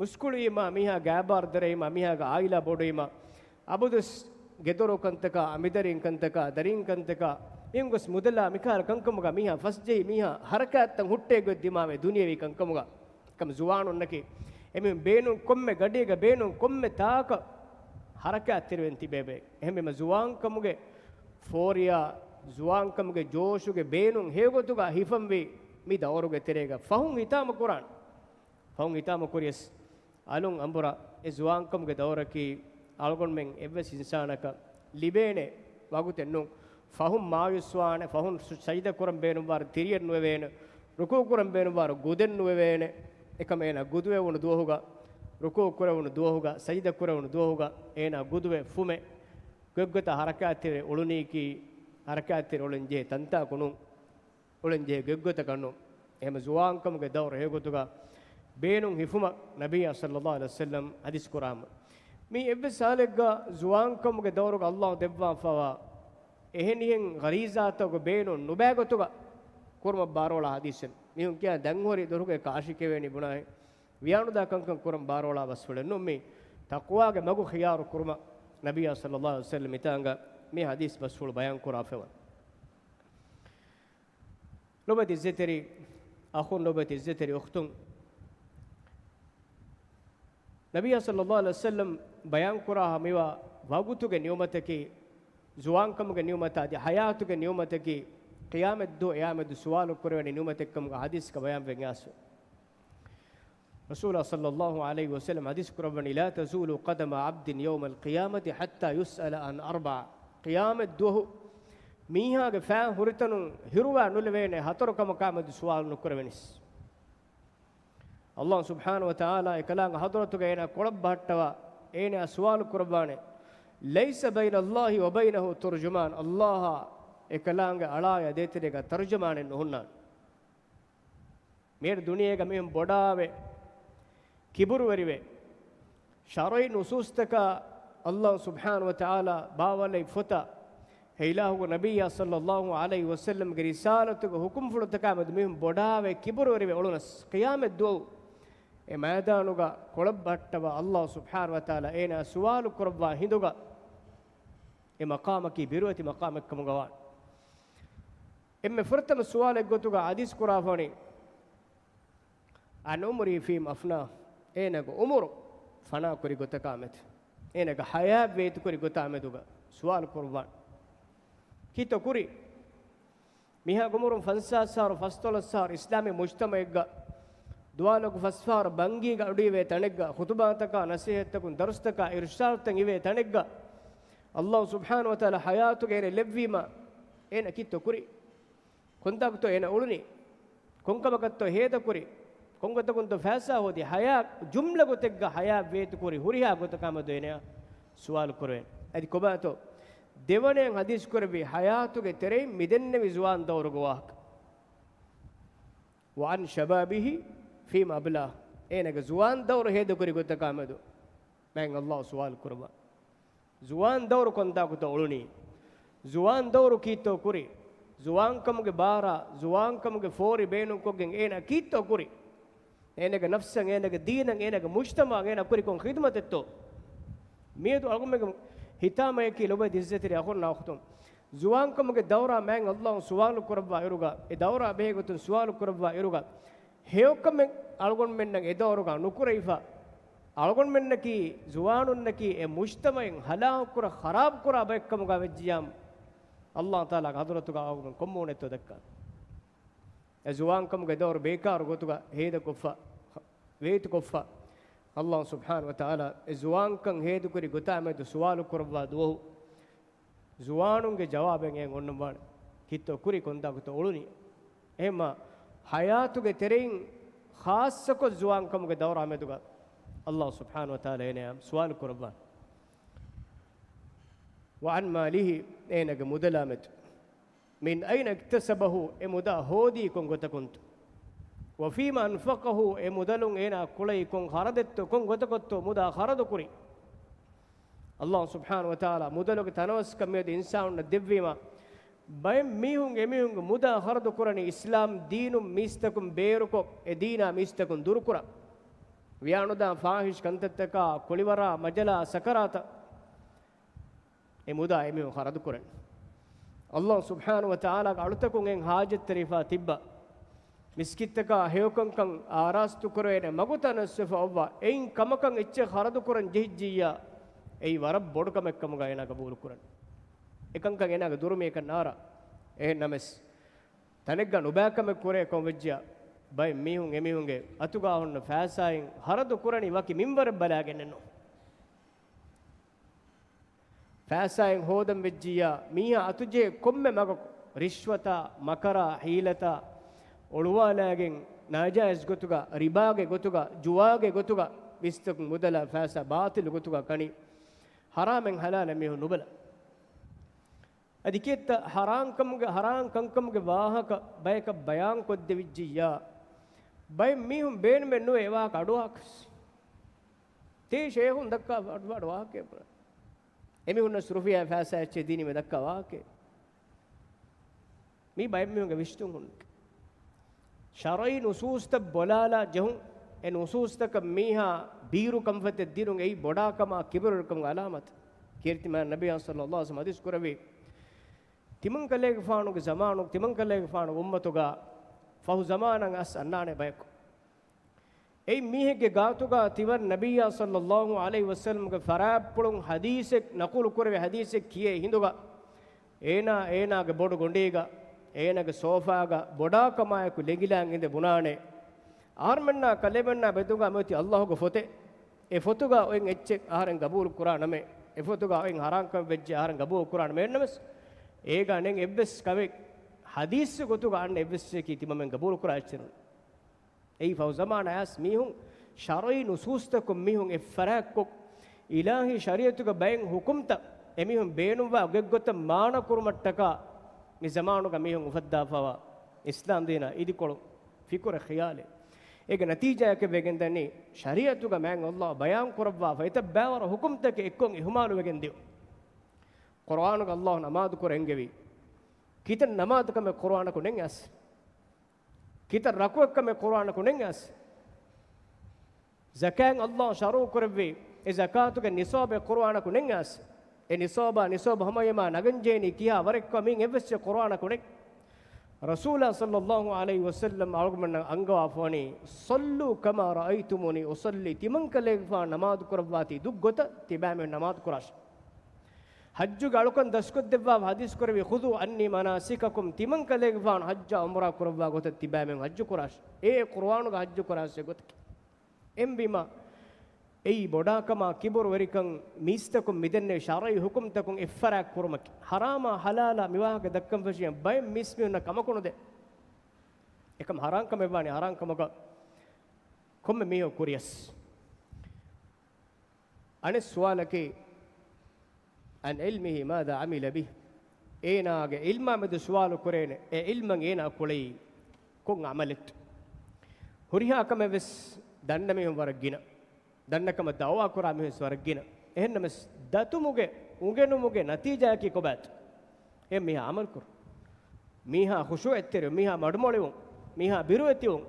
މުސްކުޅިވީމާ، މީހާގެ އާބާރު ދަރަވީމާ، މީހާގެ އާއިލާ ބޮޑުވީމާ، އަބަދުވެސް ގެދޮރު ކަންތަކާ، އަނބިދަރިން ކަންތަކާ، ދަރިން ކަންތަކާ، މީހުންގެ މުދަލާ މިކަހަލަ ކަންކަމުގަ މީހާ ފަސްޖެހި، މީހާ ހަރަކާތްތައް ހުއްޓޭ ގޮތް ދިމާވޭ ދުނިޔެވީ ކަންކަމުގަ. ކަމަ ޒުވާނުންނަކީ އެމީހުން ބޭނުން ކޮންމެ ގަޑިއެއްގަ ބޭނުން ކޮންމެ ތާކަށް ހަރަކާތްތެރިވެން ތިބޭބެ. އެހެންވީމަ ޒުވާންކަމުގެ ފޯރިޔާ، ޒުވާންކަމުގެ ޖޯޝުގެ ބޭނުން ހެޔޮގޮތުގަ ހިފަންވީ މި ދައުރުގެ ތެރޭގަ. ފަހުން ހިތާމަކުރާން. ފަހުން ހިތާމަކުރިޔަސް އަލުން އަނބުރާ އެ ޒުވާންކަމުގެ ދައުރަކީ އަޅުގަނޑުމެން އެއްވެސް އިންސާނަކަށް ލިބޭނެ ވަގުތެއް ނޫން. ފަހުން މާޔޫސްވާނެ، ފަހުން ސު-، ސަޖިދަ ކުރަން ބޭނުންވާރު ތިރިއެއް ނުވެވޭނެ، ރުކޫ ކުރަން ބޭނުންވާރު ގުދެއް ނުވެވޭނެ. އެކަމަ އޭނާ ގުދުވެވުނު ދުވަހުގަ، ރުކޫ ކުރެވުނު ދުވަހުގަ، ސަޖިދަ ކުރެވުނު ދުވަހުގަ އޭނާ ގުދުވެ ފުމެ ގޮތްގޮތަށް ހަރަކާތްތެރި އުޅުނީކީ، ހަރަކާތްތެރި އުޅެން ޖެހޭ ތަންތާކު ނޫން. އުޅެން ޖެހޭ ގޮތްގޮތަކަށް ނޫން. އެހެން ޒުވާންކަމުގެ ދައުރު ހެޔޮގޮތުގަ ބޭނުން ހިފުމަށް ނަބިއްޔާ ޞައްލައްލާހު ޢަލައިހި ވަސައްލަމް ޙަދީޘް ކުރާމަ. މީ އެއްވެސް ހާލެއްގަ ޒުވާންކަމުގެ ދައުރުގަ ﷲ ދެއްވާފައިވާ އެހެނިހެން ޣަރީޒާތަކުގެ ބޭނުން ނުބައި ގޮތުގަ ކުރުމަށް ބާރުއަޅާ ޙަދީޘެއް. މީހުން ކިޔާ ދަންހުރި ދޮރުގެ ކާށި ކެވޭނީ ބުނާހެން. ވިޔާނުދާ ކަންކަން ކުރަން ބާރުއަޅާ ބަސްފުޅެއް ނޫން. މީ ތަޤްވާގެ މަގު ޚިޔާރު ކުރުމަށް ނަބިއްޔާ ޞައްލައްލާހު ޢަލައިހި ވަސައްލަމް މިތާނގަ މި ޙަދީޘް ބަސްފުޅު ބަޔާން ކުރާފައިވަން. ލޮބުވެތި ޢިއްޒަތްތެރި އަޚުން، ލޮބުވެތި ޢިއްޒަތްތެރި އުޚްތުން، ނަބިއްޔާ ޞައްލައްލާހު ޢަލައިހި ވަސައްލަމް ބަޔާން ކުރާ ހަމަ ވަގުތުގެ ނިޢުމަތަކީ، ޒުވާންކަމުގެ ނިޢުމަތާ އަދި ޙަޔާތުގެ ނިޢުމަތަކީ، ޤިޔާމަތްދުވަހު އެޔާމެދު ސުވާލު ކުރެވޭނެ ނިޢުމަތެއްކަމުގަ ޙަދީޘްގަ ބަޔާންވެގެން އައިސްފަ. ރަސޫލާ ޞައްލައްލާހު ޢަލައިހި ވަސައްލަމް ޙަދީޘް ކުރައްވަނީ، لا تزول قدما عبد يوم القيامة حتى يسأل عن أربع. ޤިޔާމަތްދުވަހު މީހާގެ ފައިން ހުރިތަނުން ހިރުވާ ނުލެވޭނެ ހަތަރު ކަމަކާމެދު ސުވާލު ނުކުރެވެނީސް. ﷲ ސުބްޙާނަހޫ ވަތަޢާލާ އެކަލާނގެ ޙަޟްރަތުގަ އޭނާ ކޮޅަށް ބަހައްޓަވާ، އޭނާ ސުވާލު ކުރައްވާނެ، ليس بين الله وبينه ترجمان، ﷲ އާ އެކަލާނގެ އަޅާޔާ ދޭތެރޭގަ ތަރުޖަމާނެއް ނުހުންނާނެ. މިއަދު ދުނިޔޭގަ މީހުން ބޮޑާވެ، ކިބުރުވެރިވެ، ޝަރުޢީ ނުޞޫޞްތަކާ ﷲ ސުބްޙާނަހޫ ވަތަޢާލާ ބާވާލައި ފޮތަށް، އެ އިލާހުގެ ނަބިއްޔާ ޞައްލައްލާހު ޢަލައިހި ވަސައްލަމްގެ ރިސާލަތުގެ ޙުކުމްފުޅުތަކާމެދު މީހުން ބޮޑާވެ، ކިބުރުވެރިވެ އުޅުނަސް، ޤިޔާމަތްދުވަހު އެ މައިދާނުގަ ކޮޅަށް ބަހައްޓަވާ އައްލާހު ސުބްޙާނަހު ވަތަޢާލާ އޭނާ ސުވާލު ކުރައްވާ ހިނދުގަ އެ މަޤާމަކީ ބިރުވެތި މަޤާމެއްކަމުގަ ވާނެ. އެންމެ ފުރަތަމަ ސުވާލެއްގޮތުގަ ޙަދީޘް ކުރާފަވަނީ، عن عمره فيما أفناه، އޭނާގެ ޢުމުރު ފަނާކުރި ގޮތަކާމެދު، އޭނާގެ ޙަޔާތް ވޭތުކުރި ގޮތާމެދުގަ ސުވާލު ކުރައްވާނެ. ކީއްތޯ ކުރީ؟ މީހާގެ ޢުމުރުން ފަންސާސް އަހަރު، ފަސްދޮޅަސް އަހަރު އިސްލާމީ މުޖްތަމަޢެއްގަ ދުވާލަކު ފަސްފަހަރު ބަންގީގަ އަޑުއިވޭ ތަނެއްގަ، ޚުތުބާތަކާ ނަޞޭޙަތްތަކުން ދަރުސްތަކާ އިރުޝާދުތައް އިވޭ ތަނެއްގަ، އައްލާހު ސުބްޙާނަހު ވަތަޢާލާ ޙަޔާތުގަ އޭނަ ލެއްވީމަ، އޭނަ ކީއްތޯ ކުރީ؟ ކޮންތާކުތޯ އޭނަ އުޅުނީ؟ ކޮންކަމަކަށްތޯ ހޭދަކުރީ؟ ކޮންގޮތަކުންތޯ ފައިސާ ހޯދީ؟ ޙަޔާ، ޖުމްލަ ގޮތެއްގަ ޙަޔާތް ވޭތުކުރި ހުރިހާ ގޮތަކާމެދު އޭނަޔާ ސުވާލު ކުރެވެން. އަދި ކޮބާތޯ؟ ދެވަނައަށް ޙަދީޘް ކުރެއްވި ޙަޔާތުގެ ތެރެއިން މިދެންނެވި ޒުވާން ދައުރުގެ ވާހަކަ. وعن شبابه فيما أبلاه، އޭނަގެ ޒުވާން ދައުރު ހޭދަކުރި ގޮތަކާމެދު މާތް އައްލާހު ސުވާލު ކުރައްވާ. ޒުވާން ދައުރު ކޮންތާކުތޯ އުޅުނީ؟ ޒުވާން ދައުރު ކީއްތޯ ކުރީ؟ ޒުވާންކަމުގެ ބާރާ، ޒުވާންކަމުގެ ފޯރި ބޭނުންކޮށްގެން އޭނާ ކީއްތޯ ކުރީ؟ އޭނާގެ ނަފްސަށް، އޭނާގެ ދީނަށް، އޭނާގެ މުޖްތަމަޢަށް އޭނާ ކުރި ކޮން ޚިދުމަތެއްތޯ؟ މިއަދު އަޅުގަނޑުމެންގެ ހިތާމަޔަކީ ލޮބުވެތި ޢިއްޒަތްތެރި އަޚުންނާ އުޚްތުން، ޒުވާންކަމުގެ ދައުރާ މާތް އައްލާހު ސުވާލު ކުރައްވާ އިރުގަ، އެ ދައުރާ ބެހޭގޮތުން ސުވާލު ކުރައްވާ އިރުގަ، ހެޔޮކަމެއް އަޅުގަނޑުމެންނަށް އެ ދައުރުގަ ނުކުރެވިފަ، އަޅުގަނޑުމެންނަކީ، ޒުވާނުންނަކީ އެ މުޖްތަމަޢެއް ހަލާކުކުރާ، ޚަރާބުކުރާ ބައެއްކަމުގަ ވެއްޖިޔާމު، އައްލާހު ތަޢާލާގެ ޙަޟްރަތުގަ އަޅުގަނޑު ކޮންމޫނެއްތޯ ދައްކާ؟ އެ ޒުވާންކަމުގެ ދައުރު ބޭކާރު ގޮތުގަ ހޭދަކޮށްފަ، ވޭތުކޮށްފަ، އައްލާހު ސުބްޙާނަހު ވަތަޢާލާ އެ ޒުވާންކަން ހޭދަކުރި ގޮތާމެދު ސުވާލު ކުރައްވާ ދުވަހު، ޒުވާނުންގެ ޖަވާބެއް އެއަށް އޮންނަންވާނެ. ކީއްތޯ ކުރީ؟ ކޮންތާކުތޯ އުޅުނީ؟ އެހެންމާ ޙަޔާތުގެ ތެރެއިން ޚާއްޞަކޮށް ޒުވާންކަމުގެ ދައުރާމެދުގަ އައްލާހު ސުބްޙާނަހު ވަތަޢާލާ އޭނަޔާ ސުވާލު ކުރައްވާނެ. وعن ماله، އޭނާގެ މުދަލާމެދު. من أين اكتسبه، އެ މުދާ ހޯދީ ކޮން ގޮތަކުންތޯ؟ وفيما أنفقه، އެ މުދަލުން އޭނާ ކުޅައި ކޮން ޚަރަދެއްތޯ، ކޮން ގޮތަކަށްތޯ މުދާ ޚަރަދު ކުރީ؟ އައްލާހު ސުބްޙާނަހު ވަތަޢާލާ މުދަލުގެ ތަނަވަސްކަން މިއަދު އިންސާނުންނަށް ދެއްވީމަ، ބައެއް މީހުން އެމީހުންގެ މުދާ ޚަރަދު ކުރަނީ އިސްލާމް ދީނުން މީސްތަކުން ބޭރުކޮށް، އެ ދީނާ މީސްތަކުން ދުރުކުރަން. ވިޔާނުދާ ފާޙިޝް ކަންތައްތަކާ، ކުޅިވަރާ، މަޖަލާ، ސަކަރާތަށް އެ މުދާ އެމީހުން ޚަރަދު ކުރަން. އައްލާހު ސުބްޙާނަހު ވަތަޢާލާގެ އަޅުތަކުން އެން ޙާޖަތްތެރިފާ ތިއްބާ، މިސްކިތްތަކާ ހެޔޮކަންކަން އާރާސްތު ކުރެވޭނެ މަގުތައް ނަސްވެފަ އޮއްވާ، އެއިން ކަމަކަށް އެއްޗެއް ޚަރަދު ކުރަން ޖެހިއްޖިއްޔާ، އެއީ ވަރަށް ބޮޑު ކަމެއް ކަމުގަ އޭނާ ގަބޫލު ކުރަން. އެކަންކަން އޭނާގެ ދުރުމި އެކަން ނާރާ. އެހެން ނަމަވެސް، ތަނެއްގަ ނުބައި ކަމެއް ކުރޭ ކޮން ވެއްޖިޔާ، ބައެއް މީހުން އެމީހުންގެ އަތުގަ ހުންނަ ފައިސާއިން ޚަރަދު ކުރަނީ ވަކި މިންވަރެއް ބަލާގެންނެއްނު. ފައިސާއެއް ހޯދަން ވެއްޖިއްޔާ، މީހާ އަތުޖެހޭ ކޮންމެ މަގަކު، ރިޝްވަތާ، މަކަރާ، ހީލަތާ، އޮޅުވާލާގެން، ނާޖާއިޒް ގޮތުގަ، ރިބާގެ ގޮތުގަ، ޖުވާގެ ގޮތުގަ، މީސްތަކުން މުދަލާ ފައިސާ ބާޠިލު ގޮތުގަ ކަނީ، ހަރާމެއް ހަލާލެއް މީހުން ނުބަލަ. އަދި ކިއެއްތަ ހަރާންކަމުގެ، ހަރާން ކަންކަމުގެ ވާހަކަ ބަޔަކަށް ބަޔާން ކޮށްދެވިއްޖިއްޔާ، ބައެއް މީހުން ބޭނުމެއް ނުވޭ އެ ވާހަކަ އަޑުއަހާކަށް. ތޭ ޝޭހުން ދައްކާ އަޑު، އަޑު ވާހަކައެއް ބުނަން. އެމީހުންނަށް ރުފިޔާ ފައިސާ އެއްޗެއް ދީނީމަ ދައްކާ ވާހަކައެއް. މީ ބައެއްމީހުންގެ ވިސްނުން ހުންނަ. ޝަރުޢީ ނުސޫސްތައް ބޮލާލާ ޖެހުން، އެ ނުސޫސްތަކަށް މީހާ ބީރު ކަންފަތެއް ދިނުން އެއީ ބޮޑާކަމާ ކިބުރުވެރިކަމުގެ އަލާމަތެއް. ކީރިތި މާތް ނަބިއްޔާ ޞައްލައްލާހު ޢަލައިހި ވަސައްލަމަ ޙަދީޘް ކުރެއްވި، ތިމަންކަލޭގެފާނުގެ ޒަމާނު، ތިމަންކަލޭގެފާނުގެ އުއްމަތުގަ ފަހު ޒަމާނަށް އަސް އަންނާނެ ބަޔަކު. އެއީ މީހެއްގެ ގާތުގަ ތިމަން ނަބިއްޔާ ޞައްލައްލާހު ޢަލައިހި ވަސައްލަމަގެ ފަރާތްޕުޅުން ޙަދީޘެއް ނަޤުލު ކުރެވޭ ޙަދީޘެއް ކިޔޭ ހިނދުގަ، އޭނާ އޭނާގެ ބޮޑު ގޮނޑީގަ، އޭނާގެ ސޯފާގަ ބޮޑާކަމާއެކު ލެނގިލާން އިނދެ ބުނާނެ، އަހަރުމެންނާ ކަލޭމެންނާ ބެދުގަ މިއޮތީ އައްލާހުގެ ފޮތެއް. އެ ފޮތުގަ އޮތް އެއްޗެއް އަހަރެން ގަބޫލު ކުރާނަމޭ، އެ ފޮތުގަ އޮތް ހަރާންކަމެއް ވެއްޖެ އަހަރެން ގަބޫލު ކުރާނަމޭ. އެހެންނަމަވެސް، އޭގަ ނެތް އެއްވެސް ކަމެއް ޙަދީޘްގެ ގޮތުގަ އަންނަ އެއްވެސް އެއްޗަކީ ތިމަމެން ގަބޫލު ކުރާ އެއްޗެއް ނޫން. އެއީ ފަހު ޒަމާނާ އަސް މީހުން ޝަރުޢީ ނުސޫސްތަކުން މީހުން އެއްފަރާތްކޮށް، އިލާހީ ޝަރީޢަތުގެ ބައެއް ޙުކުމްތައް އެމީހުން ބޭނުންވާ ގޮތްގޮތަށް މާނަ ކުރުމަށްޓަކާ މި ޒަމާނުގަ މީހުން އުފައްދާފަވާ އިސްލާމް ދީނާ އިދިކޮޅު ފިކުރެއް ޚިޔާލެއް. އޭގެ ނަތީޖާއަކަށް ވެގެންދަނީ، ޝަރީޢަތުގަ މާތް އައްލާހު ބަޔާން ކުރައްވާފަ އެތައް ބައިވަރު ޙުކުމްތަކެއް އެއްކޮށް އިހުމާލުވެގެން ދިޔުން. ޤުރުއާނުގަ އައްލާހު ނަމާދު ކުރަން އެންގެވީ. ކިތައް ނަމާދު ކަމެއް ޤުރުއާނަކު ނެތް އަސް. ކިތައް ރަކުޢަތްކަމެއް ޤުރުއާނަކު ނެތް އަސް. ޒަކާތް ﷲ ޝަރުޢު ކުރެއްވީ، އެ ޒަކާތުގެ ނިޞާބެއް ޤުރުއާނަކު ނެތް އާސް. އެ ނިޞާބާ، ނިޞާބު ހަމަޔަމާ ނަގަންޖެހެނީ ކިހާ ވަރެއްކަ މީން އެއްވެސް ޤުރުއާނަކު ނެތް. ރަސޫލާ ޞައްލައްލާހު ޢަލައިހި ވަސައްލަމް އަޅުގަނޑުމެންނަށް އަންގަވާފަވަނީ، "صلوا كما رأيتموني أصلي"، ތިމަން ކަލޭގެފާނު ނަމާދު ކުރައްވާތީ ދުށް ގޮތަށް ތިބާމެން ނަމާދު ކުރާށި. ޙައްޖުގެ އަޅުކަން ދަސްކޮށްދެއްވާ ޙަދީޘް ކުރެއްވި، "خذوا عني مناسككم"، ތިމަން ކަލޭގެފާނު ޙައްޖާ ޢުމްރާ ކުރައްވާ ގޮތަށް ތިބާމެން ޙައްޖު ކުރާށި. އެ ޤުރުއާނުގަ ޙައްޖު ކުރާށޭ ގޮތަކީ. އެހެންވީމަ، އެއީ ބޮޑާކަމާ ކިބުރުވެރިކަން، މީސްތަކުން މިދެންނެވި ޝަރުޢީ ޙުކުމްތަކުން އެއްފަރާތް ކުރުމަކީ. ޙަރާމާ ޙަލާލާ މިވާހަކަ ދައްކަން ފެށިއްޔާ ބައެއް މީސްމީހުންނަށް ކަމަކު ނުދޭ. އެކަމަކު ޙަރާމް ކަމެއް ވާނީ ޙަރާމް ކަމަކަށް ކޮންމެ މީހަކު ކުރިޔަސް. އަނެއް ސުވާލަކީ، "عن علمه ماذا عمل به؟" އޭނާގެ ޢިލްމާ މެދު ސުވާލު ކުރޭނެ، އެ ޢިލްމަށް އޭނާ ކުޅައީ ކޮން ޢަމަލެއްތޯ؟ ހުރިހާ ކަމެއް ވެސް ދަންނަ މީހުން ވަރަށް ގިނަ. ދަންނަ ކަމަށް ދަޢުވާ ކުރާ މީހުން ވެސް ވަރަށް ގިނަ. އެހެންނަމަވެސް، ދަތުމުގެ އުނގެނުމުގެ ނަތީޖާއަކީ ކޮބާތޯ؟ އެ މީހާ ޢަމަލު ކުރުން. މީހާ ޚުޝޫޢަތްތެރިވުން، މީހާ މަޑުމޮޅިވުން، މީހާ ބިރުވެތިވުން،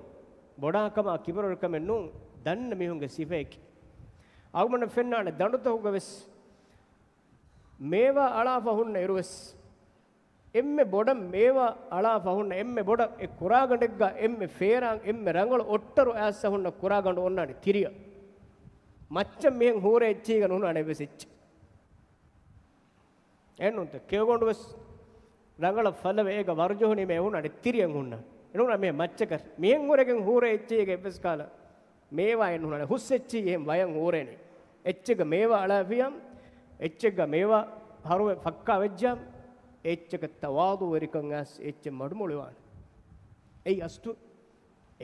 ބޮޑާކަމާ ކިބުރުވެރިކަމެއް ނޫން، ދަންނަ މީހުންގެ ސިފައަކީ. އަޅުގަނޑަށް ފެންނާނެ ދަނޑުތަކުގަ ވެސް މޭވާ އަޅާފަ ހުންނަ އިރުވެސް، އެންމެ ބޮޑަށް މޭވާ އަޅާފަ ހުންނަ އެންމެ ބޮޑަށް އެ ކުރާގަނޑެއްގަ އެންމެ ފޭރާން އެންމެ ރަނގަޅު އޮށްޓަރު އައިސްފަ ހުންނަ ކުރާގަނޑު އޮންނާނެ ތިރިއަށް. މައްޗަށް މިހެން ހޫރޭ އެއްޗެހިގަ ނުހުންނާނެ އެއްވެސް އެއްޗެއް. އެހެންނޫންތަ؟ ކެޔޮގަނޑު ވެސް ރަނގަޅަށް ފަލަވެ އޭގަ ވަރުޖަހުނީމަ އެ ހުންނާނެ ތިރިއަށް ހުންނާނެ. އެނޫން މިހެން މައްޗަކަށް މިހެން ހުރެގެން ހޫރޭ އެއްޗެހިގެ އެއްވެސް ކަހަލަ މޭވާއެއް ނުހުންނާނެ. ހުސް އެއްޗެހި އެހެން ވަޔަށް ހޫރޭނެ. އެއްޗެއްގަ މޭވާ އަޅާފިޔާ، އެއްޗެއްގަ މޭވާ ހަރުވެ ފައްކާ ވެއްޖާ، އެއްޗަކަށް ތަވާޟުޢުވެރިކަން އައިސް އެއްޗެއް މަޑުމޮޅިވާނެ. އެއީ އަސްލު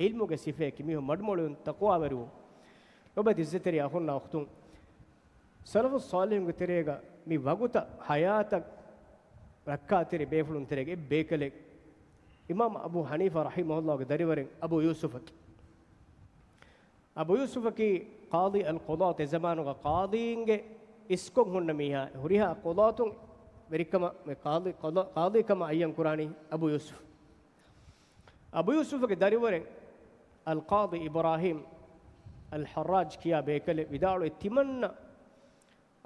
ޢިލްމުގެ ސިފައަކީ މީހުން މަޑުމޮޅިވުން، ތަޤްވާވެރިވުން. ލޮބުވެތި ޢިއްޒަތްތެރި އަޚުންނާ އުޚްތުން، ސަލަފުއް ޞާލިޙުންގެ ތެރޭގަ މި ވަގުތަށް ޙަޔާތަށް ރައްކާތެރި ބޭފުޅުން ތެރޭގަ އެއް ބޭކަލެއް އިމާމް އަބޫ ޙަނީފާ ރަޙިމަހުﷲގެ ދަރިވަރެއް އަބޫ ޔޫސުފަކީ. އަބޫ ޔޫސުފަކީ ޤާޟީ އަލްޤުޟާތު، އެ ޒަމާނުގަ ޤާޟީންގެ އިސްކޮށް ހުންނަ މީހާ، ހުރިހާ ޤުޟާތުން ވެރިކަމަށް، މި ޤާޟީ، ޤަޟާ، ޤާޟީކަމަށް އައްޔަން ކުރާނީ އަބޫ ޔޫސުފް. އަބޫ ޔޫސުފްގެ ދަރިވަރެއް އަލްޤާޟީ އިބްރާހީމް އަލް ޙައްރާޖް ކިޔާ ބޭކަލެއް ވިދާޅުވި، ތިމަންނަ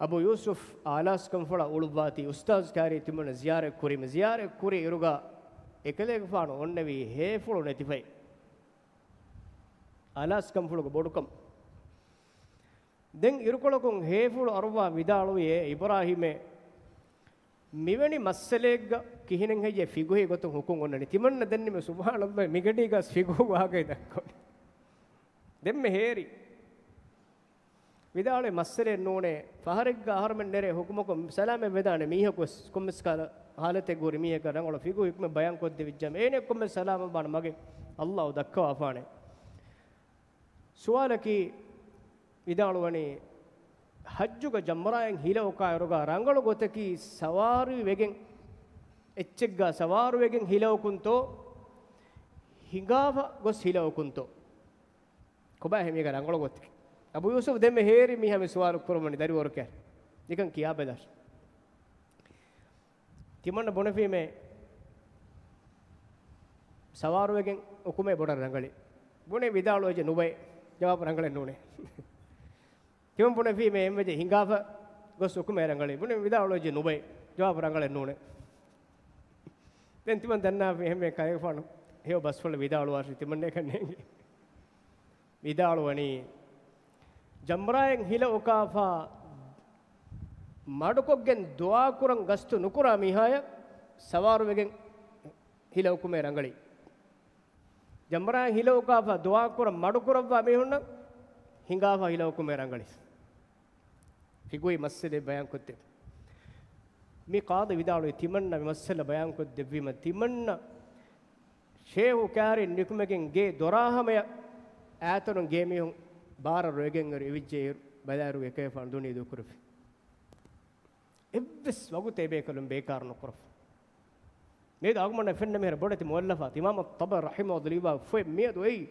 އަބޫ ޔޫސުފް އާލާސްކަންފުޅަށް އުޅުއްވާތީ އުސްތާޒު ކާރި ތިމަންނަ ޒިޔާރަތް ކުރީމަ، ޒިޔާރަތް ކުރި އިރުގަ އެކަލޭގެފާނު އޮންނެވީ ހޭފުޅު ނެތިފައި. އާލާސްކަންފުޅުގެ ބޮޑުކަމަށް. ދެން އިރުކޮޅަކުން ހޭފުޅު އަރުއްވާ ވިދާޅުވި، އޭ އިބްރާހީމޭ، މިވެނި މައްސަލައެއްގަ ކިހިނެއް ހެއްޔޭ ފިޤުހީ ގޮތުން ޙުކުމް އޮންނަނީ؟ ތިމަންނަ ދެންނެވި ސުބްޙާނަﷲ މިގަޑީގަސް ފިޤުހު ވާގަތް ދައްކަވަނީ. ދެންމެ ހޭރި. ވިދާޅުވި މައްސަލައެއް ނޫނޭ. ފަހަރެއްގަ އަހަރުމެން ނެރޭ ޙުކުމަކުން ސަލާމަތް ވެދާނެ މީހަކުވެސް ކޮންމެސް ކަހަލަ ޙާލަތެއްގަ ހުރި މީހަކަށް ރަނގަޅު ފިޤުހު ޙުކުމެއް ބަޔާން ކޮށްދެވިއްޖާމަ އޭނެ ކޮންމެ ސަލާމަތްވާނެ މަގެއް ﷲ ދައްކަވާފާނެ. ސުވާލަކީ ވިދާޅުވަނީ، ޙައްޖުގަ ޖަމްރާއިން ހިލަ އުކާއިރުގަ ރަނގަޅު ގޮތަކީ ސަވާރީ ވެގެން، އެއްޗެއްގަ ސަވާރު ވެގެން ހިލަ އުކުންތޯ، ހިނގާފަ ގޮސް ހިލަ އުކުންތޯ؟ ކޮބާ އެހެން މީގަ ރަނގަޅު ގޮތަކީ؟ އަބޫ ޔޫސުފް ދެންމެ ހޭރި މީހާ މި ސުވާލު ކުރައްވަނީ ދަރިވަރު ކައިރި. ނިކަން ކިޔާބަލަ. ތިމަންނަ ބުނެފީމޭ ސަވާރުވެގެން އުކުމޭ ބޮޑަށް ރަނގަޅީ. ބުނެ ވިދާޅުވެއްޖެ ނުބައޭ. ޖަވާބު ރަނގަޅެއް ނޫނޭ. ތިމަން ބުނެފީމޭ އެންމެ ހިނގާފަ ގޮސް އުކުމޭ ރަނގަޅީ. ބުނެ ވިދާޅުވެއްޖެ ނުބައޭ. ޖަވާބު ރަނގަޅެއް ނޫނޭ. ދެން ތިމަން ދަންނާފި އެހެންމެ ކަލޭގެފާނު ހެޔޮ ބަސްފުޅެއް ވިދާޅުވާށި ތިމަންނައަކަށް ނޭނގެ. ވިދާޅުވަނީ، ޖަމްރާއިން ހިލަ އުކާފަ މަޑުކޮށްގެން ދުޢާކުރަން ގަސްތު ނުކުރާ މީހާޔަށް ސަވާރުވެގެން ހިލަ އުކުމޭ ރަނގަޅީ. ޖަމްރާއިން ހިލަ އުކާފަ ދުޢާކުރަން މަޑުކުރައްވާ މީހުންނަށް ހިނގާފަ ހިލަ އުކުމޭ ރަނގަޅީ. ފިޤުހީ މައްސަލައެއް ބަޔާންކޮށްދޭ. މި ޤާޟީ ވިދާޅުވީ ތިމަންނަ މި މައްސަލަ ބަޔާންކޮށްދެއްވީމަ ތިމަންނަ ޝޭހު ކާރިން ނިކުމެގެން ގޭ ދޮރާ ހަމަޔަށް އައިތަނުން ގޭ މީހުން ބާރަށް ރޮއިގެން އިރު އިވިއްޖެ އިރު ބަލާއިރު އެކަލޭގެފާނު ދުނިޔެ ދޫކުރެއްވި. އެއްވެސް ވަގުތެއް އެބޭކަލުން ބޭކާރު ނުކުރައްވާ. މިއަދު އަޅުގަނޑަށް ފެންނަ މިހާރު ބޮޑެތި މުއައްލަފާ އިމާމު ޠަބަރީ ރަޙިމަހުﷲ ލިޔުއްވާ ފޮތް މިއަދު އެއީ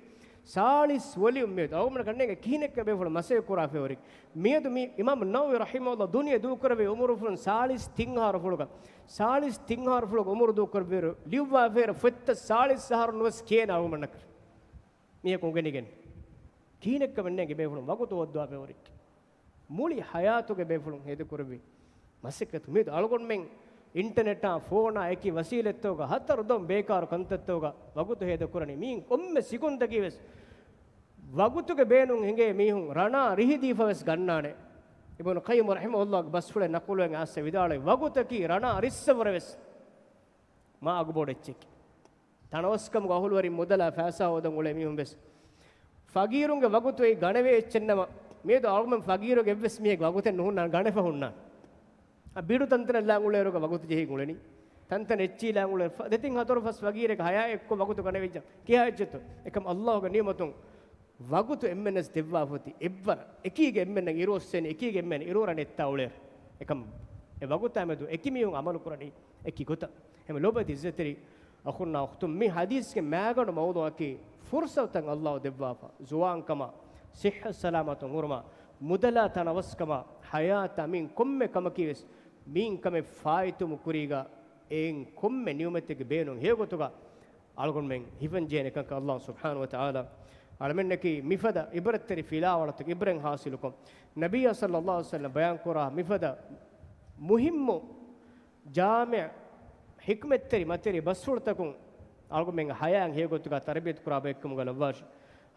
ސާޅީސް ވޮލިއުމް މިއަދު. އަޅުގަނޑަށް ކަންނޭނގެ ކިހިނެއްކަ ބޭފުޅުން މަސައްކަތް ކުރާ ފެވަރި. މިއަދު މި އިމާމު ނަވަވީ ރަޙިމަހުﷲ ދުނިޔެ ދޫކުރެއްވި އުމުރުފުޅުން ސާޅީސް ތިން އަހަރުފުޅުގަ، ސާޅީސް ތިން އަހަރުފުޅުގަ އުމުރު ދޫކުރެއްވިއިރު ލިޔުއްވާފައިވާ ފޮތްތައް ސާޅީސް އަހަރުން ވެސް ކިޔޭނެ އަޅުގަނޑަކަށް. މީހަކު އުނގެނިގެން. ކިހިނެއްކަމެއް ނޭނގެ ބޭފުޅުން ވަގުތު އޮއްދުވާ ބޭވަރެއްގެ. މުޅި ހަޔާތުގެ ބޭފުޅުން ހޭދަކުރެއްވި މަސައްކަތު. މިއަދު އަޅުގަނޑުމެން އިންޓަނެޓާ، ފޯނާ އެކި ވަސީލަތްތަކުގަ ހަތަރު ދޮން ބޭކާރު ކަންތައްތަކުގަ ވަގުތު ހޭދަކުރަނީ. މީން ކޮންމެ ސިކުންތަކީ ވެސް ވަގުތުގެ ބޭނުން ހިނގޭ މީހުން ރަނާ ރިހި ދީފަ ވެސް ގަންނާނެ. އިބްނު ޤައްޔިމް ރަޙިމަހުﷲގެ ބަސްފުޅެއް ނަޤުލުވެގެން އައިސް ވިދާޅުވި، ވަގުތަކީ ރަނާ ރިއްސަވަރެ ވެސް މާ އަގުބޮޑު އެއްޗެކޭ. ތަނަވަސްކަމުގެ އަހުލުވެރިން މުދަލާ ފައިސާ ހޯދަން އުޅޭ މީހުން ވެސް ފަގީރުންގެ ވަގުތު އެއީ ގަނެވޭ އެއްޗެއް ނަމަ، މިއަދު އަޅުގަނޑުމެން ފަގީރުގެ އެއްވެސް މީހެއްގެ ވަގުތެއް ނުހުންނާނެ، ގަނެފަ ހުންނާނެ. އަ، ބިޑު ތަންތަނެއް ލާން އުޅޭއިރުގަ ވަގުތު ޖެހިގެން އުޅެނީ. ތަންތަން އެއްޗިހި ލާން އުޅޭ ފަ-، ދެތިން ހަތަރު ފަސް ފަގީރެއްގެ ހަޔާތް އެއްކޮށް ވަގުތު ގަނެވިއްޖާ ކިހާ އެއްޗެއްތޯ؟ އެކަމް އައްލާހުގެ ނިޢުމަތުން ވަގުތު އެންމެންނަސް ދެއްވާފަ އޮތީ އެއްވަރަށް. އެކީގެ އެންމެންނަށް އިރު އޮއްސޭނެ، އެކީގެ އެންމެން އިރުއަރަން އެއްތާ އުޅޭއިރު. އެކަމް އެ ވަގުތާ މެދު އެކި މީހުން ޢަމަލު ކުރަނީ އެކި ގޮތަށް. އެހެން ލޯބިވެތި ޢިއްޒަތްތެރި އަޚުންނާ އުޚްތުން، މި ޙަދީޘްގެ މާގަނޑު މައުޟޫޢަކީ ފުރުޞަތުތައް އައްލާހު ދެއްވާފަ، ޒުވާންކަމާ، ޞިއްޙަތު ސަލާމަތުން ހުރުމާ، މުދަލާ ތަނަވަސްކަމާ، ޙަޔާތާ، މިއިން ކޮންމެ ކަމަކީ ވެސް މިއިން ކަމެއް ފާއިތުވުމުގެ ކުރީގަ އެއިން ކޮންމެ ނިޢުމަތެއްގެ ބޭނުން ހެޔޮގޮތުގަ އަޅުގަނޑުމެން ހިފަން ޖެހޭނެ ކަންކަން އައްލާހު ސުބްޙާނަހު ވަތަޢާލާ އަޅަމެންނަކީ މިފަދަ ޢިބްރަތްތެރި ފިލާވަޅުތަކެއް ޢިބްރަތް ޙާޞިލުކޮށް، ނަބިއްޔާ ޞައްލައްލާހު ޢަލައިހި ވަސައްލަމް ބަޔާންކުރާ މިފަދަ މުހިއްމު ޖާމިޢު ޙިކްމަތްތެރި މަތިވެރި ބަސްފުޅުތަކުން އަޅުގަނޑުމެންގެ ޙަޔާތް ހެޔޮގޮތުގަ ތަރުބިޔަތު ކުރާ ބައެއްކަމުގަ ލައްވާށި.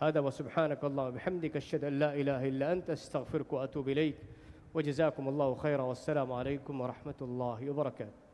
هذا وسبحانك اللهم وبحمدك، أشهد أن لا إله إلا أنت، أستغفرك وأتوب إليك. وجزاكم الله خيرا، والسلام عليكم ورحمة الله وبركاته.